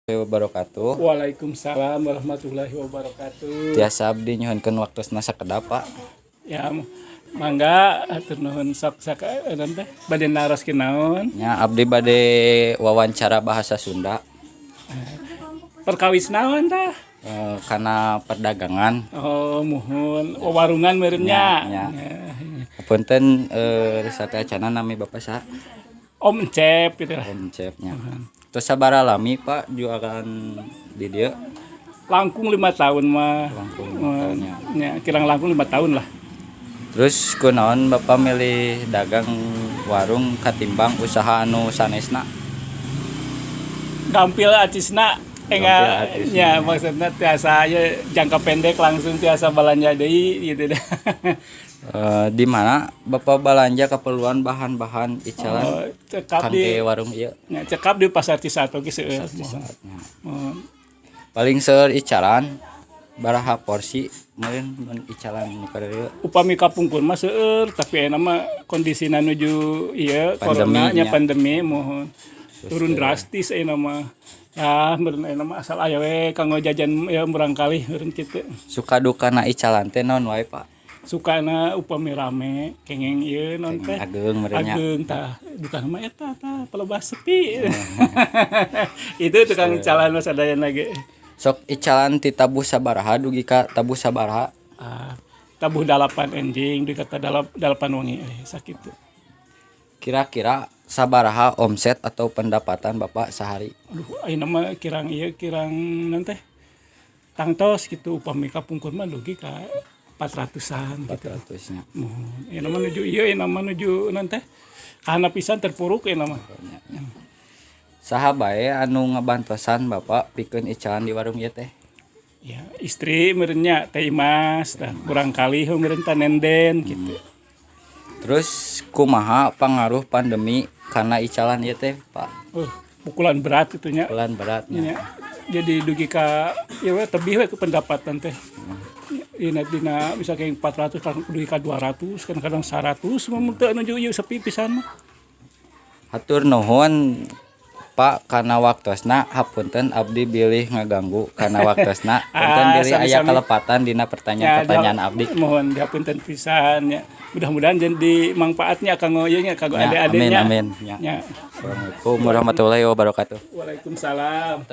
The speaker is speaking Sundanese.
Wabarakatuh. Waalaikumsalam warahmatullahi wabarakatuh. Tiasa abdi nyuhunkeun waktosna sakedap, Pak? Ya, mangga, hatur nuhun. Sok sak teh bade naroskeun naon? Nya, abdi bade wawancara bahasa Sunda. Perkawis naon tah? Kana perdagangan. Oh, muhun, warungan meureun nya. Nya, nya. Ya. Punten, sateuacana nami Bapak saha? Om Cep gitu lah. Om Cep nya. Terus sabaraha lami, Pak, jualan di dieu? Langkung 5 tahun mah. Langkung 5 tahun nya. Ya, kirang langkung 5 tahun lah. Terus kunaon Bapak milih dagang warung katimbang usaha anu sanesna? Gampil acisna enggak. Gampil acisna. Ya, maksudnya tiasa ya jangka pendek langsung tiasa belanja deui gitu deh. Di mana Bapak balanja keperluan bahan-bahan icalan Oh, cekap kangge di warung ieu? Ya, cekap di Pasar Cisaat oge seueur. Saatnya. Muhun. Paling seueur icalan baraha porsi meureun mun icalan nu ka dieu? Upami kapungkur mah seueur, tapi ayeuna mah kondisina nuju ieu pandemi corona nya nya. Pandemi, muhun, turun drastis ayeuna mah. Ya, meureun ayeuna mah asal aya we kanggo jajan ya murangkalih meureun kitu. Suka dukana icalan teh naon wae, Pak? Sukana upami rame kengeng ieu non teh. Ageng meureun nya. Ageng tah. Dukana mah eta tah, palebah sepi. Itu tukang icalan mah sadayana ge. Sok icalan ti tabuh sabaraha dugi ka tabuh sabaraha? Ah, tabuh 8 enjing dugi ka 8 wengi sakitu. Kira-kira sabaraha omset atau pendapatan Bapak sehari? Aduh, ayeuna mah kirang ieu, kirang naon teh tangtos gitu. Upami kapungkur mah dugi ka 400-an gitu. 400 nya. Muhun, ayeuna mah nuju ieu, ayeuna mah nuju naon teh kahana pisan, terpuruk ayeuna mah. Saha bae anu ngabantosan Bapak pikeun icalan di warung ieu teh? Ya, istri meureun nya, Teh Imas tah, murangkalih meureun tah, nenden gitu. Terus kumaha pangaruh pandemi kana icalan ieu teh, Pak? Pukulan berat itu nya. Pukulan beratnya. Nya, jadi dugi ka ya we tebih we ke pendapatan teh. Dina dina bisa kayak 400 kan dugi ka 200 kan, kadang 100 mah teu nuju ieu sepi pisan mah. Hatur nuhun, Pak, kana waktosna. Hapunten abdi bilih ngaganggu kana waktosna. Punten Ah, bilih aya sami-sami. Kalepatan dina pertanyaan-pertanyaan abdi. Muhun, dihapunten pisan ya. Mudah-mudahan jadi manfaatnya kanggo ieu nya, kanggo Ya, ade-adenya. amin amin ya. Ya. Assalamualaikum warahmatullahi wabarakatuh. Waalaikumsalam.